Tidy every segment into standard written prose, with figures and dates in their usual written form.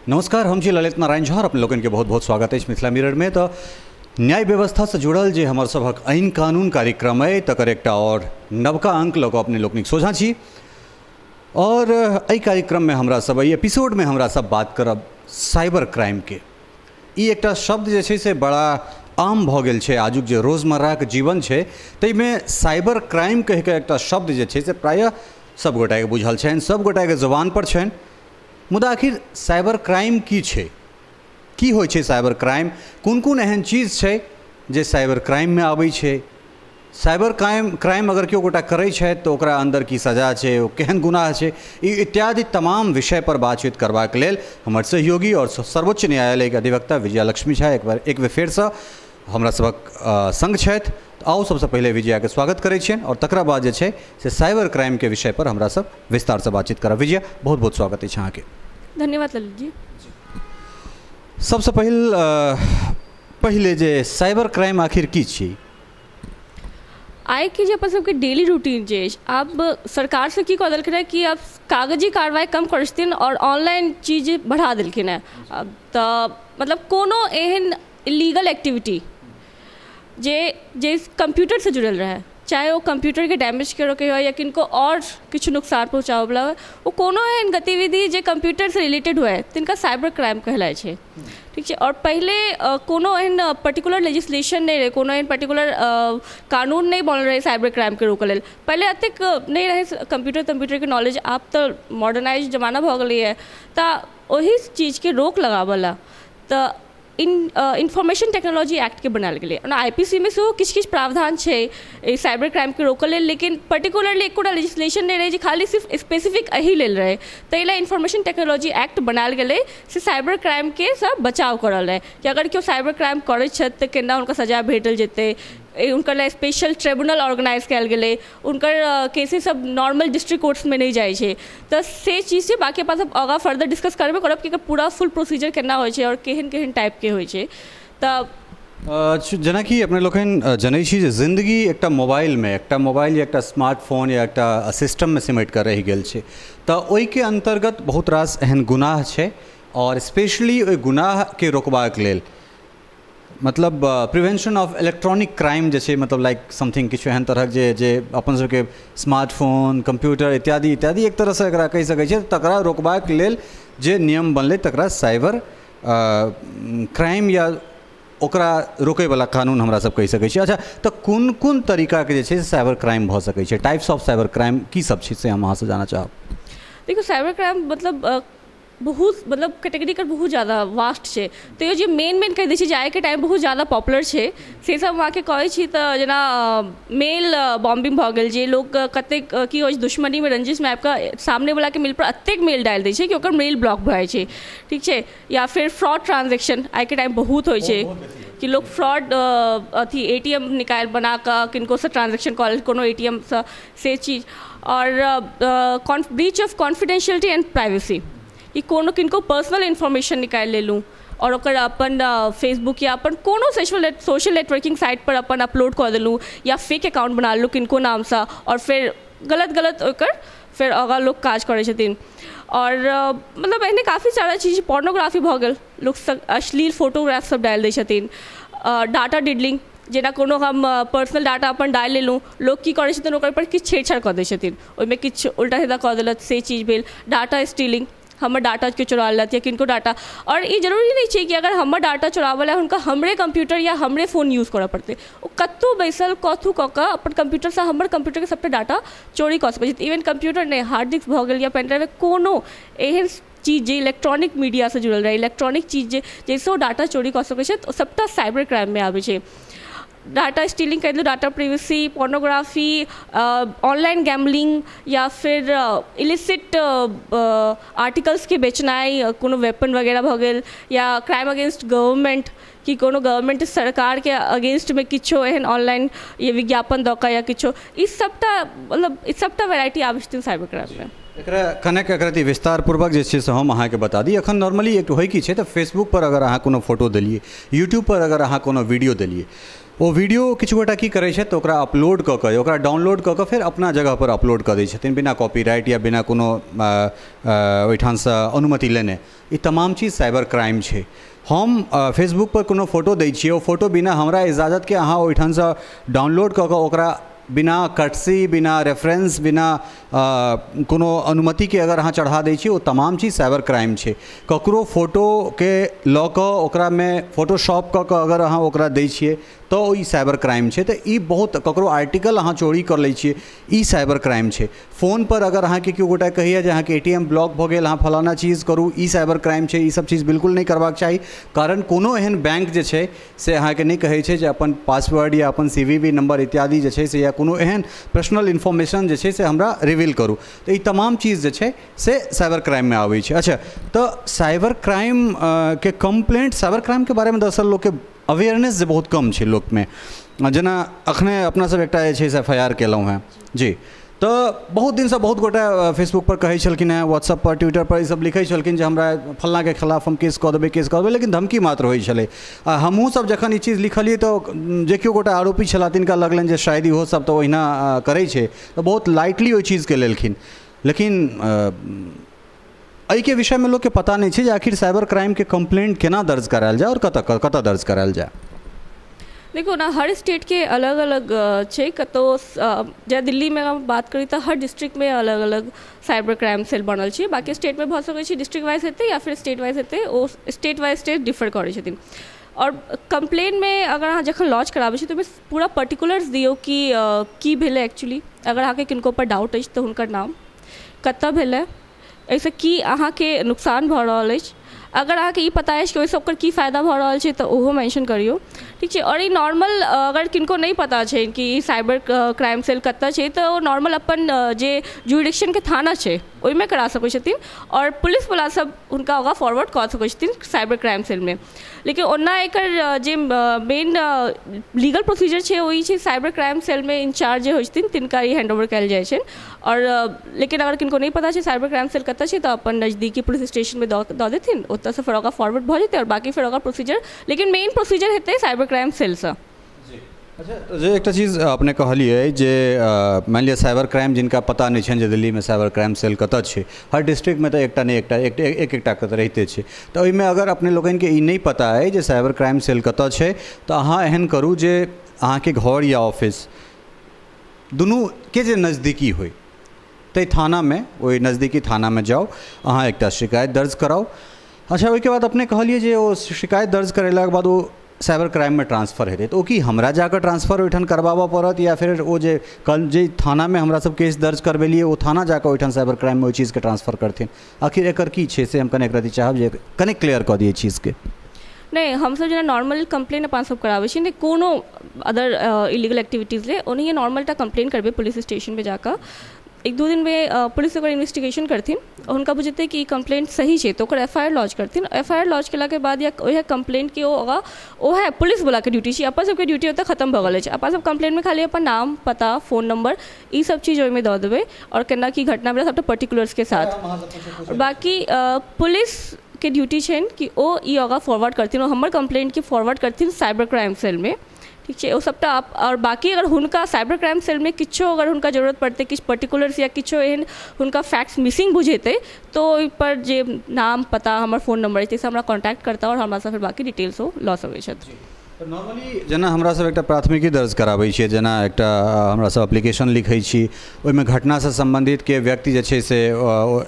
नमस्कार, हम छी ललित नारायण झा और अपने लोगन के बहुत बहुत स्वागत है मिथिला मिरर में। तो न्याय व्यवस्था से जुड़ल जे हमर सभक ऐन कानून कार्यक्रम है तकर एकटा और नवका अंक लऽ कऽ अपने लोकनिक सोझाँ छी। और एहि कार्यक्रम में हमरा सब एहि एपिसोड में हमरा सब बात करब साइबर क्राइम के। ई एकटा शब्द जे छै से बड़ा आम भऽ गेल छै आजुक जे रोजमर्राके जीवन छै ताहिमे साइबर क्राइम कहिके एकटा शब्द जे छै से प्रायः सब गोटाके बुझल छनि, सब गोटाके जबान पर छनि। मुदा आखिर साइबर क्राइम की छै, की होइ छै साइबर क्राइम, कोन कोन एहन चीज छै जे साइबर क्राइममे आबै छै, साइबर क्राइम अगर केओ गोटा करै छथि तऽ ओकरा अन्दर की सजा छै, ओ केहन गुनाह छै, ई इत्यादि तमाम विषय पर बातचीत करबाक लेल हमर सहयोगी और सर्वोच्च न्यायालयके अधिवक्ता विजया लक्ष्मी झा एक बेर फेरसँ हमरा सभक संग छथि। आउ सबसँ पहिले विजयाके स्वागत करै छियनि और तकरा बाद जे छै से साइबर क्राइमके विषय पर हमरा सब विस्तारसँ बातचीत करब। विजया, बहुत बहुत स्वागत अछि अहाँके। धन्यवाद ललित जी। सबसँ पहिले जे साइबर क्राइम आखिर की छी? आइ के जे अपन सबके डेली रूटीन जे अछि, आब सरकार से की कऽ देलखिन हेँ कि आब कागजी कार्रवाई कम करै छथिन और ऑनलाइन चीज बढ़ा देलखिन हेँ। अब तऽ मतलब कोनो एहन इलीगल एक्टिविटी जे कंप्यूटर से जुड़ल रहै, चाहे ओ कंप्यूटरके डैमेज करैके होइ या किनको और किछु नुकसान पहुँचाबैवला होइ, ओ कोनो एहन गतिविधि जे कंप्यूटरसँ रिलेटेड हुए तिनका साइबर क्राइम कहलाइ छै। ठीक छै। और पहिले कोनो एहन पर्टिकुलर लेजिस्लेशन नहि रहै, कोनो एहन पर्टिकुलर कानून नहि बनल रहै साइबर क्राइमके रोकऽ लेल। पहिले एतेक नहि रहै कंप्यूटर तम्प्यूटरके नॉलेज, आब तऽ मॉडर्नाइज जमाना भऽ गेलैए, तऽ ओहि चीजके रोक लगाबऽ लए तऽ इन्फॉर्मेशन टेक्नोलॉजी एक्टके बनायल गेलै। ओना IPC मे सेहो किछु किछु प्रावधान छै एहि साइबर क्राइमके रोकऽ लेल, लेकिन पर्टिकुलरली एकोटा लेजिस्लेशन नहि रहै जे खाली सिर्फ स्पेसिफिक एहि लेल रहै। ताहि लए इन्फॉर्मेशन टेक्नोलॉजी एक्ट बनायल गेलै से साइबर क्राइमके सब बचाव करल रहै कि अगर केओ साइबर क्राइम करै छथि तऽ केना हुनका सजा भेटल जेतै। हुनकर लए स्पेशल ट्रिब्यूनल ऑर्गेनाइज कयल गेलै, हुनकर केसेस सब नॉर्मल डिस्ट्रिक्ट कोर्ट्समे नहि जाइ छै। तऽ से चीज छै। बाकी अपन सब आगाँ फर्दर डिस्कस करबे करब कि पूरा फुल प्रोसीजर केना होइ छै और केहन केहन टाइपके होइ छै। तऽ जेनाकि अपने लोकनि जनै छी जे जिन्दगी एकटा मोबाइलमे, एकटा मोबाइल या एकटा स्मार्टफोन या एकटा सिस्टममे सिमटि कऽ रहि गेल छै, तऽ ओहिके अन्तर्गत बहुत रास एहन गुनाह छै और स्पेशली ओहि गुनाहके रोकबाक लेल मतलब प्रिवेंशन ऑफ इलेक्ट्रॉनिक क्राइम जे छै, मतलब लाइक समथिंग किछु एहन तरहक जे जे अपन सबके स्मार्टफोन, कंप्यूटर इत्यादि इत्यादि एक तरहसँ एकरा कहि सकै छियै, तकरा रोकबाक लेल जे नियम बनलै तकरा साइबर क्राइम या ओकरा रोकैवला कानून हमरा सब कहि सकै छियै। अच्छा, तऽ कोन कोन तरीकाके जे छै से साइबर क्राइम भऽ सकै छै, टाइप्स ऑफ साइबर क्राइम की सब छै से हम अहाँसँ जानऽ चाहब। देखियौ, साइबर क्राइम मतलब बहुत मतलब कैटेगरी के बहुत ज़्यादा वास्ट छै, तैयो जे मेन मेन कहि दै छी जे आइके टाइम बहुत ज़्यादा पॉपुलर छै से सब अहाँके कहै छी। तऽ जेना मेल बॉम्बिंग भऽ गेल, जे लोक कतेक की होइ छै दुश्मनीमे रंजिशमे आबि कऽ सामनेवलाके मेल पर एतेक मेल डालि दै छै कि ओकर मेल ब्लॉक भऽ जाइ छै। ठीक छै। या फिर फ्रॉड ट्रांजेक्शन आइके टाइम बहुत होइ छै कि लोक फ्रॉड अथी ATM निकालि बना कऽ किनकोसँ ट्रांजेक्शन कऽ कोनो ATM सँ से चीज। और breach of confidentiality and privacy, कि कोनो किनको पर्सनल इन्फॉर्मेशन निकालि लेलहुँ और ओकर अपन फेसबुक या अपन कोनो सोशल नेटवर्किंग साइट पर अपन अपलोड कऽ देलहुँ या फेक अकाउंट बना लेलहुँ किनको नामसँ और फेर गलत गलत ओकर फेर आगाँ लोक काज करै छथिन। और मतलब एहने काफी सारा चीज, पोर्नोग्राफी भऽ गेल, लोक सब अश्लील फोटोग्राफ सब डालि दै छथिन, डाटा डिडलिंग, जेना कोनो हम पर्सनल डाटा अपन डालि लेलहुँ, लोक की करै छथिन ओकर पर किछु छेड़छाड़ कऽ दै छथिन, ओहिमे किछु उल्टा सीधा कऽ देलक से चीज भेल। डाटा स्टीलिंग, हमर डाटा के चोरा लेलक या किनको डाटा। और ई जरूरी नहि छै कि अगर हमर डाटा चोराबऽ लए हुनका हमरे कंप्यूटर या हमरे फोन यूज करऽ पड़तै, ओ कतहु बैसल कथू कऽ कऽ अपन कंप्यूटरसँ हमर कंप्यूटरके सबटा डाटा चोरी कऽ सकै छै। इवन कंप्यूटर नहि, हार्ड डिस्क भऽ गेल या पेन ड्राइव, कोनो एहन चीज जे इलेक्ट्रॉनिक मीडियासँ जुड़ल रहै, इलेक्ट्रॉनिक चीज जे जाहिसँ ओ डाटा चोरी कऽ सकै छै, ओ सबटा साइबर क्राइममे आबै छै। डाटा स्टीलिंग कहि दियौ, data privacy, pornography, online gambling या फिर इलिसिट आर्टिकल्सके बेचनाइ, कोनो वेपन वगैरह भऽ गेल, या क्राइम अगेंस्ट गवर्नमेंट, कि कोनो गवर्नमेंट सरकारके अगेंस्टमे किछो एहन ऑनलाइन ये विज्ञापन दऽ कऽ या किछो, ई सबटा मतलब ई सबटा वेराइटी आबै छथिन साइबर क्राइममे। एकरा कनेक एकरा विस्तारपूर्वक जे छै से हम अहाँके बता दी। एखन नॉर्मली एक होइ की छै तऽ फेसबुक पर अगर अहाँ कोनो फोटो देलियै, यूट्यूब पर अगर अहाँ कोनो वीडियो देलियै, ओ वीडियो किछु गोटा की करै छथि तऽ ओकरा अपलोड कऽ कऽ ओकरा डाउनलोड कऽ कऽ फेर अपना जगहपर अपलोड कऽ दै छथिन बिना कॉपीराइट या बिना कोनो ओहिठामसँ अनुमति लेने। ई तमाम चीज साइबर क्राइम छै। हम फेसबुकपर कोनो फोटो दै छियै, ओ फोटो बिना हमरा इजाजतके अहाँ ओहिठामसँ डाउनलोड कऽ कऽ ओकरा बिना कटसी, बिना रेफरेंस, बिना कोनो अनुमतिके अगर अहाँ चढ़ा दै छियै, ओ तमाम चीज साइबर क्राइम छै। ककरो फोटोके लऽ कऽ ओकरामे फोटोशॉप कऽ कऽ अगर अहाँ ओकरा दै छियै तऽ ई साइबर क्राइम छै। तऽ ई बहुत, ककरो आर्टिकल अहाँ चोरी कऽ लै छियै, ई साइबर क्राइम छै। फोनपर अगर अहाँके केओ गोटा कहैए जे अहाँके ATM block भऽ गेल, अहाँ फलाना चीज करू, ई साइबर क्राइम छै। ई सब चीज बिल्कुल नहि करबाक चाही, कारण कोनो एहन बैंक जे छै से अहाँके नहि कहै छै जे अपन पासवर्ड या अपन CVV number इत्यादि जे छै से या कोनो एहन पर्सनल इन्फॉर्मेशन जे छै से हमरा रिवील करू। तऽ ई तमाम चीज जे छै से साइबर क्राइममे आबै छै। अच्छा, तऽ साइबर क्राइम के कम्प्लेंट, साइबर क्राइमके बारेमे दरअसल लोकके अवेयरनेस जे बहुत कम छै लोकमे। जेना अखने अपना सब एकटा जे छै से FIR केलहुँ हेँ जी, तऽ बहुत दिनसँ बहुत गोटा फेसबुकपर कहै छलखिन हेँ, व्हाट्सअपपर, ट्विटरपर ईसब लिखै छलखिन जे हमरा फल्लाँके खिलाफ हम केस कऽ देबै, केस कऽ देबै, लेकिन धमकी मात्र होइ छलै। आ हमहूँ सब जखन ई चीज लिखलियै तऽ जे केओ गोटा आरोपी छलाह तिनका लगलनि जे शायद इहो सब तऽ ओहिना करै छै, तऽ बहुत लाइटली ओहि चीजके लेलखिन। लेकिन एहिके विषयमे लोकके पता नहि छै जे आखिर साइबर क्राइमके कम्प्लेंट केना दर्ज करायल जाय आओर कतऽ कतऽ दर्ज करायल जाय। देखियौ ने, हर स्टेटके अलग अलग छै। कतहु जेना दिल्लीमे हम बात करी तऽ हर डिस्ट्रिक्टमे अलग अलग साइबर क्राइम सेल बनल छै। बाकी स्टेटमे भऽ सकै छै डिस्ट्रिक्ट वाइज हेतै या फिर स्टेट वाइज हेतै, ओ स्टेट वाइज स्टेट डिफर करै छथिन। आओर कम्प्लेनमे अगर अहाँ जखन लॉन्च कराबै छी तऽ ओहिमे पूरा पर्टिकुलर्स दियौ कि की भेलै एक्चुअली। अगर अहाँके किनको पर डाउट अछि तऽ हुनकर नाम, कतऽ भेलै, एहिसँ की अहाँके नुकसान भऽ रहल अछि, अगर अहाँके ई पता अछि कि ओहिसँ ओकर की फायदा भऽ रहल छै तऽ ओहो मेंशन करियौ, ठीक छै। आओर ई नॉर्मल अगर किनको नहि पता छै कि ई साइबर क्राइम सेल कतऽ छै तऽ ओ नॉर्मल अपन जे जुरिडिक्शनके थाना छै ओहिमे करा सकै छथिन आओर पुलिसवला सब हुनका आगाँ फॉरवर्ड कऽ सकै छथिन साइबर क्राइम सेलमे। लेकिन ओना एकर जे मेन लीगल प्रोसीजर छै ओ ई छै, साइबर क्राइम सेलमे इंचार्ज जे होइ छथिन तिनका ई हैंड ओवर कयल जाइ छनि। आओर लेकिन अगर किनको नहि पता छै साइबर क्राइम सेल कतऽ छै तऽ अपन नजदीकी पुलिस स्टेशनमे दऽ देथिन, ओतऽसँ फेर ओकरा फॉरवर्ड भऽ जेतै आओर बाकी फेर ओकर प्रोसीजर, लेकिन मेन प्रोसीजर हेतै साइबर क्राइम सेलसँ। अच्छा, जे एकटा चीज अपने कहलियै जे मानि लिअ साइबर क्राइम जिनका पता नहि छनि जे दिल्लीमे साइबर क्राइम सेल कतऽ छै, हर डिस्ट्रिक्टमे तऽ एकटा नहि एकटा एक एकटाके तऽ रहिते छै, तऽ ओहिमे अगर अपने लोकनिके ई नहि पता अइ जे साइबर क्राइम सेल कतऽ छै तऽ अहाँ एहन करू जे अहाँके घर या ऑफिस दुनूके जे नजदीकी होइ ताहि थानामे, ओहि नजदीकी थानामे जाउ, अहाँ एकटा शिकायत दर्ज कराउ। अच्छा, ओहिके बाद अपने कहलियै जे ओ शिकायत दर्ज करेलाके बाद ओ साइबर क्राइममे ट्रांसफर हेतै, तऽ ओ की हमरा जाकऽ ट्रांसफर ओहिठाम करबाबऽ पड़त या फेर ओ जे कल जे थानामे हमरा सब केस दर्ज करबेलियै ओ थाना जाकऽ ओहिठाम साइबर क्राइममे ओहि चीजके ट्रांसफर करथिन? आखिर एकर की छै से हम कने एक रति चाहब जे कने क्लियर कऽ दियै चीजके। नहि, हमसब जेना नॉर्मल कम्प्लेन अपन सब कराबै छी, नहि कोनो अदर इलीगल एक्टिविटीज ले, ओनाहिए नॉर्मल टा कम्प्लेन करबै पुलिस स्टेशनमे जाकऽ। एक दू दिनमे पुलिस ओकर इन्वेस्टिगेशन करथिन, हुनका बुझेतै कि ई कम्प्लेंट सही छै तऽ ओकर FIR launch करथिन। FIR launch केलाके बाद या ओएह कम्प्लेंटके ओ आगाँ ओएह पुलिसवलाके ड्यूटी छै, अपन सबके ड्यूटी ओतऽ खतम भऽ गेल अछि। अपन सब कम्प्लेंटमे खाली अपन नाम, पता, फोन नंबर ई सब चीज ओहिमे दऽ देबै आओर केना की घटना भेलै सबटा पर्टिकुलर्सके साथ। बाकी पुलिसके ड्यूटी छनि कि ओ ई आगाँ फॉरवर्ड करथिन, ओ हमर कम्प्लेंटके फॉरवर्ड करथिन साइबर क्राइम सेलमे, ठीक छै। ओ सबटा आओर बाकी अगर हुनका साइबर क्राइम सेलमे किछो अगर हुनका जरूरत पड़तै, किछु पर्टिकुलर्स या किछो एहन हुनका फैक्ट्स मिसिंग बुझेतै तऽ ओहिपर जे नाम, पता, हमर फोन नंबर अछि ताहिसँ हमरा कॉन्टैक्ट करता आओर हमरासँ फेर बाकी डिटेल्स ओ लऽ सकै छथि। तऽ नॉर्मली जेना हमरा सब एकटा प्राथमिकी दर्ज कराबै छियै, जेना एकटा हमरा सब एप्लीकेशन लिखै छी, ओहिमे घटनासँ सम्बन्धित के व्यक्ति जे छै से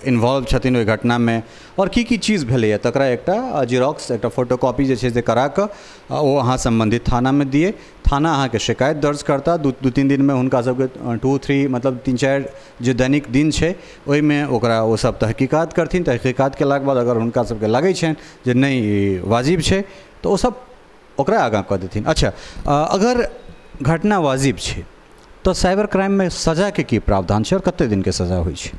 इन्वॉल्व छथिन ओहि घटनामे आओर की की चीज भेलैए तकरा एकटा जीरोक्स, एकटा फोटोकॉपी जे छै से करा कऽ ओ अहाँ सम्बन्धित थानामे दियै। थाना अहाँके शिकायत दर्ज करता, दू तीन दिनमे हुनका सबके 2 3 मतलब 3-4 जे दैनिक दिन छै ओहिमे ओकरा ओ सब तहकीकात करथिन। तहकीकात केलाके बाद अगर हुनका सबके लगै छनि जे नहि वाजिब छै तऽ ओ सब ओकरा आगाँ कऽ देथिन। अच्छा, अगर घटना वाजिब छै तऽ साइबर क्राइममे सजाके की प्रावधान छै आओर कते दिनके सजा होइ छै?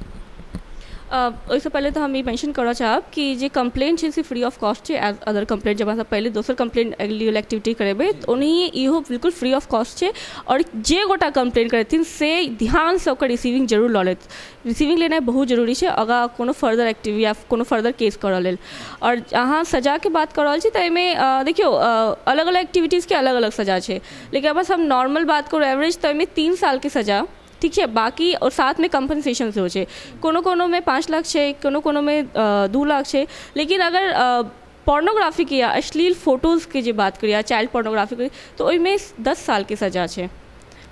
ओहिसँ पहिले तऽ हम ई मेंशन करऽ चाहब कि जे कंप्लेंट छै से फ्री ऑफ कॉस्ट छै। एज अदर कंप्लेंट, जब अहाँ पहिले दोसर कंप्लेंट लीगल एक्टिविटी करेबै तऽ ओनाहिए इहो बिल्कुल फ्री ऑफ कॉस्ट छै। आओर जे गोटा कंप्लेंट करेथिन से ध्यानसँ ओकर रिसीविंग जरूर लऽ लेत। रिसीविंग लेनाइ बहुत जरूरी छै आगाँ कोनो फर्दर एक्टिव या कोनो फर्दर केस करऽ लेल। आओर अहाँ सजाके बात कऽ रहल छी तऽ एहिमे देखियौ अलग अलग एक्टिविटीजके अलग अलग सजा छै, लेकिन बस हम नॉर्मल बात करू एवरेज तऽ एहिमे 3 सालके सजा, ठीक छै। बाकी आओर साथमे कम्पनसेशन सेहो छै, कोनो कोनोमे 5 लाख छै, कोनो कोनोमे 2 लाख छै। लेकिन अगर पोर्नोग्राफीके या अश्लील फोटोजके जे बात करी या चाइल्ड पोर्नोग्राफीके, तऽ ओहिमे 10 सालके सजा छै।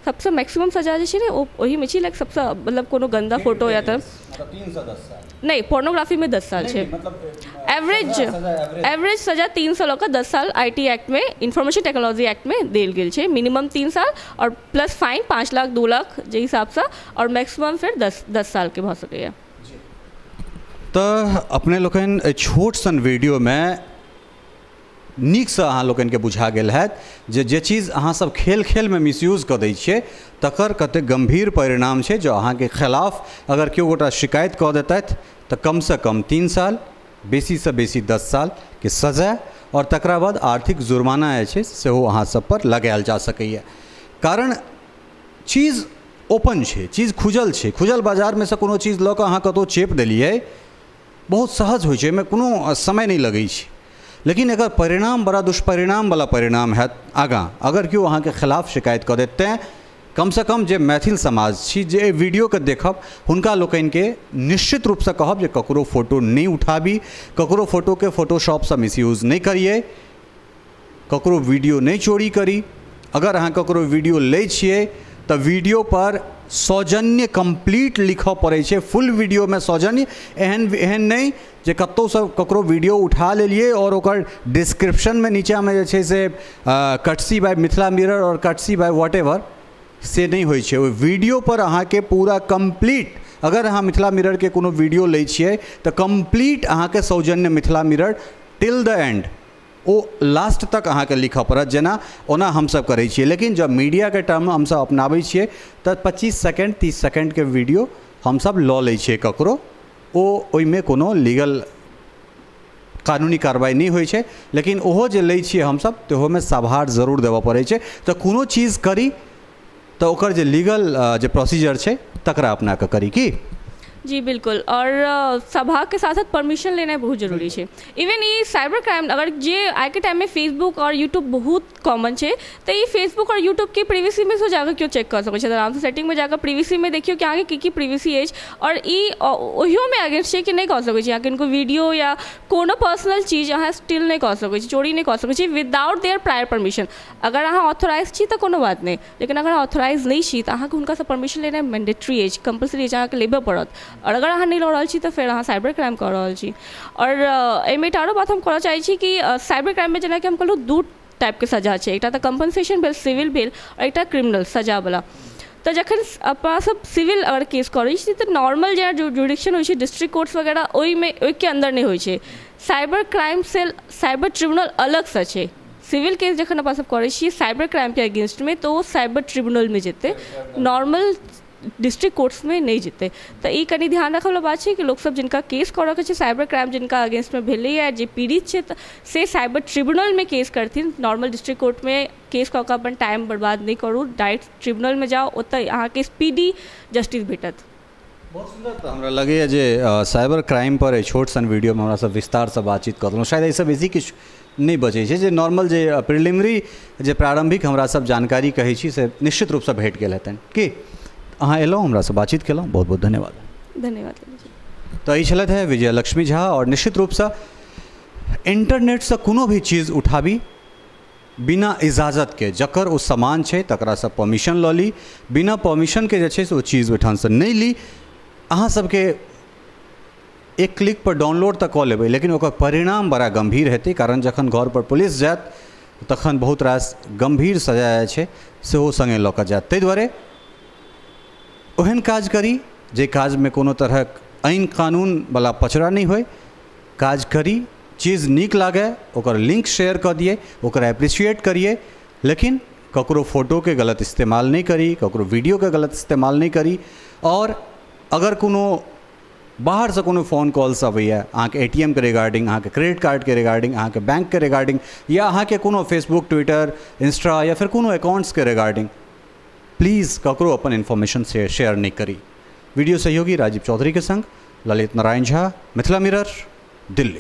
सबसँ मैक्सिमम सजा जे छै ने ओ ओहिमे छै, लाइक सबसँ मतलब कोनो गन्दा फोटो या तऽ 3 से 10 साल नहि, पोर्नोग्राफीमे 10 साल छै एवरेज। एवरेज सजा 3 से लऽ कऽ 10 साल IT एक्टमे, इन्फॉर्मेशन टेक्नोलॉजी एक्टमे देल गेल छै। मिनिमम 3 साल आओर प्लस फाइन 5 लाख 2 लाख जे हिसाबसँ, आओर मैक्सिमम फेर 10 सालके भऽ सकैए। तऽ अपने लोकनि एहि छोट सन वीडियोमे नीकसँ अहाँ लोकनिके बुझा गेल हैत जे जे चीज अहाँ सब खेल खेलमे मिसयूज कऽ दै छियै तकर कतेक गम्भीर परिणाम छै। जो अहाँके खिलाफ अगर केओ गोटा शिकायत कऽ देतथि तऽ कमसँ कम 3 साल, बेसीसँ बेसी 10 सालके सजा आओर तकरा बाद आर्थिक जुर्माना जे छै सेहो अहाँ सब पर लगायल जा सकैए। कारण चीज ओपन छै, चीज खुजल छै, खुजल बाजारमे सँ कोनो चीज लऽ कऽ अहाँ कतहु चेप देलियै बहुत सहज होइ छै, एहिमे कोनो समय नहि लगै छै। लेकिन एकर परिणाम बड़ा दुष्परिणामवला परिणाम हैत आगाँ अगर केओ अहाँके खिलाफ शिकायत कऽ देत। तेँ कमसँ कम जे मैथिल समाज छी जे एहि वीडियोके देखब हुनका लोकनिके निश्चित रूपसँ कहब जे ककरो फोटो नहि उठाबी, ककरो फोटोके फोटोशॉपसँ मिसयूज नहि करियै, ककरो वीडियो नहि चोरी करी। अगर अहाँ ककरो वीडियो लै छियै तऽ वीडियो पर सौजन्य कम्प्लीट लिखऽ पड़ै छै, फुल वीडियोमे सौजन्य, एहन एहन नहि जे कतहुसँ ककरो वीडियो उठा लेलियै आओर ओकर डिस्क्रिप्शनमे नीचाँमे जे छै से कटसी बाय मिथिला मिरर आओर कटसी बाय what ever, से नहि होइ छै। ओहि वीडियो पर अहाँके पूरा कम्प्लीट, अगर अहाँ मिथिला मिररके कोनो वीडियो लै छियै तऽ कम्प्लीट अहाँके सौजन्य Mithila mirror till the end, O last तक अहाँके लिखऽ पड़त, जेना ओना हमसब करै छियै। लेकिन जब मीडियाके टर्म हमसब अपनाबै छियै तऽ 25 सेकेंड 30 सेकेंडके वीडियो हमसब लऽ लै छियै ककरो, ओ ओहिमे कोनो लीगल कानूनी कार्रवाई नहि होइ छै। लेकिन ओहो जे लै छियै हमसब तऽ ओहोमे साभार जरूर देबऽ पड़ै छै। तऽ कोनो चीज करी तऽ ओकर जे लीगल जे प्रोसीजर छै तकरा अपना कऽ करी की। जी बिल्कुल। और सभा के साथ साथ परमिशन लेनाइ बहुत जरूरी छै। इवन ई साइबर क्राइम अगर जे आइके टाइममे फेसबुक और यूट्यूब बहुत कॉमन छै, तऽ ई फेसबुक और यूट्यूबके प्रिवेसीमे सेहो जाकऽ केओ चेक कऽ सकै छै। आरामसँ सेटिंगमे जाकऽ प्रिवेसीमे देखियौ कि अहाँके की की प्रिवेसी अछि, और ई ओहियोमे अगेंस्ट छै कि नहि कऽ सकै छी अहाँ किनको वीडियो या कोनो पर्सनल चीज अहाँ स्टिल नहि कऽ सकै छी, चोरी नहि कऽ सकै छी विदाउट there prior permission. अगर अहाँ ऑथोराइज छी तऽ कोनो बात नहि, लेकिन अगर ऑथोराइज नहि छी तऽ अहाँके हुनकासँ परमिशन लेनाइ मैंडेटरी अछि, कम्पलसरी अछि, अहाँके लेबऽ पड़त। और अगर अहाँ नहि लऽ रहल छी तऽ फेर अहाँ साइबर क्राइम कऽ रहल छी। और एहिमे एकटा आरो बात हम करऽ चाहै छी कि साइबर क्राइममे जेनाकि हम कहलहुँ 2 टाइपके सजा छै, एकटा तऽ कम्पनसेशन भेल सिविल भेल और एकटा क्रिमिनल सजावला। तऽ जखन अपना सब सिविल अगर केस करै छी तऽ नॉर्मल जेना जुडिक्शन होइ छै डिस्ट्रिक्ट कोर्ट्स वगैरह ओहिमे ओहिके अन्दर नहि होइ छै। Cyber crime cell, cyber tribunal अलगसँ छै। सिविल केस जखन अपना सब करै छियै साइबर क्राइमके अगेंस्टमे तऽ ओ साइबर ट्रिब्यूनलमे जेतै, नॉर्मल डिस्ट्रिक्ट कोर्ट्समे नहि जेतै। तऽ ई कनि ध्यान रखयवला बात छै कि लोकसब जिनका केस करऽके छै साइबर क्राइम जिनका अगेंस्टमे भेलैए, जे पीड़ित छै, से साइबर ट्रिब्यूनलमे केस करथिन। नॉर्मल डिस्ट्रिक्ट कोर्टमे केस कऽ कऽ अपन टाइम बर्बाद नहि करू, डायरेक्ट ट्रिब्यूनलमे जाउ, ओतऽ अहाँके स्पीडी जस्टिस भेटत। बहुत सुन्दर। तऽ हमरा लगैए जे साइबर क्राइम पर एहि छोट सन वीडियोमे हमरा सब विस्तारसँ बातचीत कऽ देलहुँ। शायद एहिसँ बेसी किछु नहि बचै छै, जे नॉर्मल जे प्रिलिमिनरी जे प्रारम्भिक हमरा सब जानकारी कहै छी से निश्चित रूपसँ भेट गेल हेतनि। की अहाँ एलहुँ, हमरासँ बातचीत केलहुँ, बहुत बहुत धन्यवाद। धन्यवाद। तऽ ई छलथि है विजयलक्ष्मी झा। और निश्चित रूपसँ इंटरनेटसँ कोनो भी चीज उठाबी बिना इजाजतके, जकर ओ सामान छै तकरासँ परमिशन लऽ ली, बिना परमिशनके जे छै से ओ चीज ओहिठामसँ नहि ली। अहाँ सबके एक क्लिक पर डाउनलोड तऽ कऽ लेबै, लेकिन ओकर परिणाम बड़ा गम्भीर हेतै। कारण जखन घर पर पुलिस जायत तखन बहुत रास गम्भीर सजा जे छै सेहो सङ्गे लऽ कऽ जायत। ताहि दुआरे ओहन काज करी जे काजमे कोनो तरहक ऐन कानूनवला पचड़ा नहि होइ। काज करी, चीज नीक लागै ओकर लिंक शेयर कऽ दियै, ओकरा एप्रिसिएट करियै, लेकिन ककरो फोटोके गलत इस्तेमाल नहि करी, ककरो वीडियोके गलत इस्तेमाल नहि करी। और अगर कोनो बाहरसँ कोनो फोन कॉल्स अबैए अहाँके ATM के रिगार्डिंग, अहाँके क्रेडिट कार्डके रिगार्डिंग, अहाँके बैंकके रिगार्डिंग या अहाँके कोनो फेसबुक, ट्विटर, इंस्टा या फिर कोनो अकाउंट्सके रिगार्डिंग, प्लीज़ ककरो अपन इन्फॉर्मेशन शेयर नहीं करी। वीडियो सहयोगी राजीव चौधरी के संग ललित नारायण झा, मिथिला मिरर, दिल्ली।